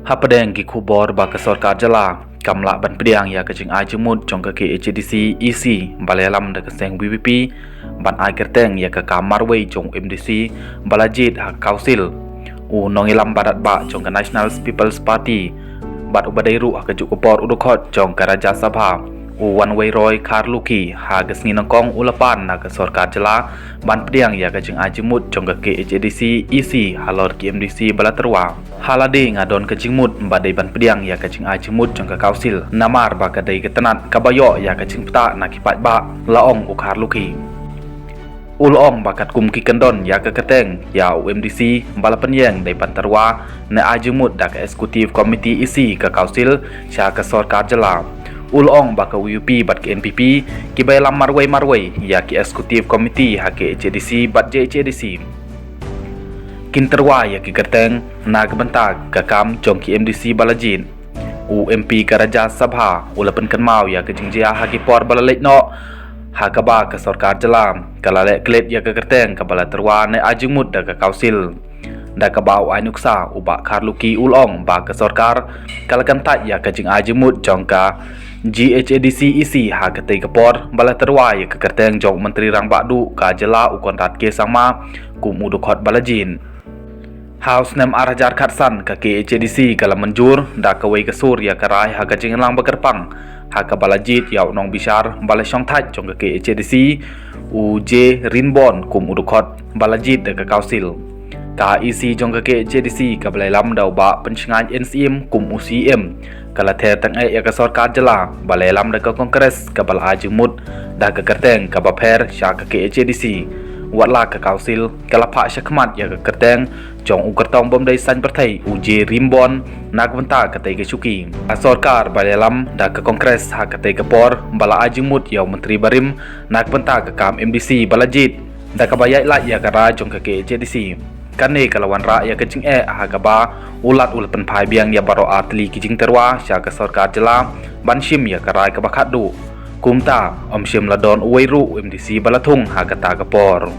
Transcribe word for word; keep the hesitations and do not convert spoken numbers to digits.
Hapdeng ki khubor ba ka sorkar jylla kam lah ban pdiang ïa ka jingai jingmut jong ka K H A D C E C ba la ïalam da ka seng V P P ban ai kyrteng ïa ka kam marwei jong M D C ba la jied ha ka council, u nongïalam barat bah jong ka National People's Party bad uba dei ruh ha ka juh ka por u dkhot jong ka Rajya Sabha, u Wanwei Roy Kharlukhi, ha ka sngi nyngkong u la pan na ka sorkar jylla ban pdiang ïa ka jingai jingmut jong ka K H A D C E C halor ki M D C ba la tyrwa. Ha lade nga don ka jingmut ba dei ban pdiang ïa ka jingai jingmut jong ka council namar ba ka dei ka tnat kaba ïoh ïa ka jingpyntah na ki paidbah, la ong u Kharlukhi. U la ong ba katkum ki kyndon ïa ka kyrteng ïa u M D C ba la pynïeng dei ban tyrwa ne ai jingmut da ka executive committee E C ka council sha ka sorkar jylla. U la ong ba ka V P P bad ka N P P kiba ïalam marwei marwei ïa ki executive committee ha K H A D C bad J H A D C kin tyrwa ïa ki kyrteng na ka bynta ka kam jong ki M D C ba la jied. U M P ka Rajya Sabha u la pynkynmaw ïa ka jingjia ha ki por ba la leit noh ha kaba ka sorkar jylla ka la leh klet ïa ka kyrteng kaba la tyrwa ne ai jingmut da ka council. Da kaba u ai nuksa, u Bah Kharlukhi u la ong ba ka sorkar ka la kyntait ïa ka jingai jingmut jong ka G H A D C E C ha katei ka por ba la tyrwa ïa ka kyrteng jong u Myntri Rangbah Duh ka jylla u Conrad K Sangma kum u dkhot ba la jied. Ha u snem ar hajar khatsan ka K H A D C ka la mynjur da kawei ka sur ïa ka rai ha ka jingïalang ba kyrpang ha kaba la jied ïa u nongbishar ba la shongthait jong ka K H A D C, u J Rinbon kum u dkhot ba la jied da ka council. Ka E C jong ka K H A D C kaba la ïalam da u Bah Pynshngaiñ N Syiem kum u C E M ka la ther tang eh ïa ka sorkar jylla ba la ïalam da ka Congress kaba la ai jingmut da ka kyrteng kaba pher sha ka K H A D C. Wat la ka council ka la phah shakhmat ïa ka kyrteng jong u kyrtong bym dei saiñ pyrthei u J Rinbon na ka bynta katei ka shuki. Ka sorkar ba la ïalam da ka Congress ha katei ka por ba la ai jingmut ïa u Myntri barim na ka bynta ka kam M D C ba la jied da kaba ïaid lait ïa ka rai jong ka K H A D C. Kane ka la wanrah ïa ka jingeh ha kaba u Lat u la pynphai biang ïa baroh ar tylli ki jingtyrwa sha ka sorkar jylla ban shim ïa ka rai kaba khatduh. Kumta ym shym la don uwei ruh u M D C ba la thung ha kata ka por.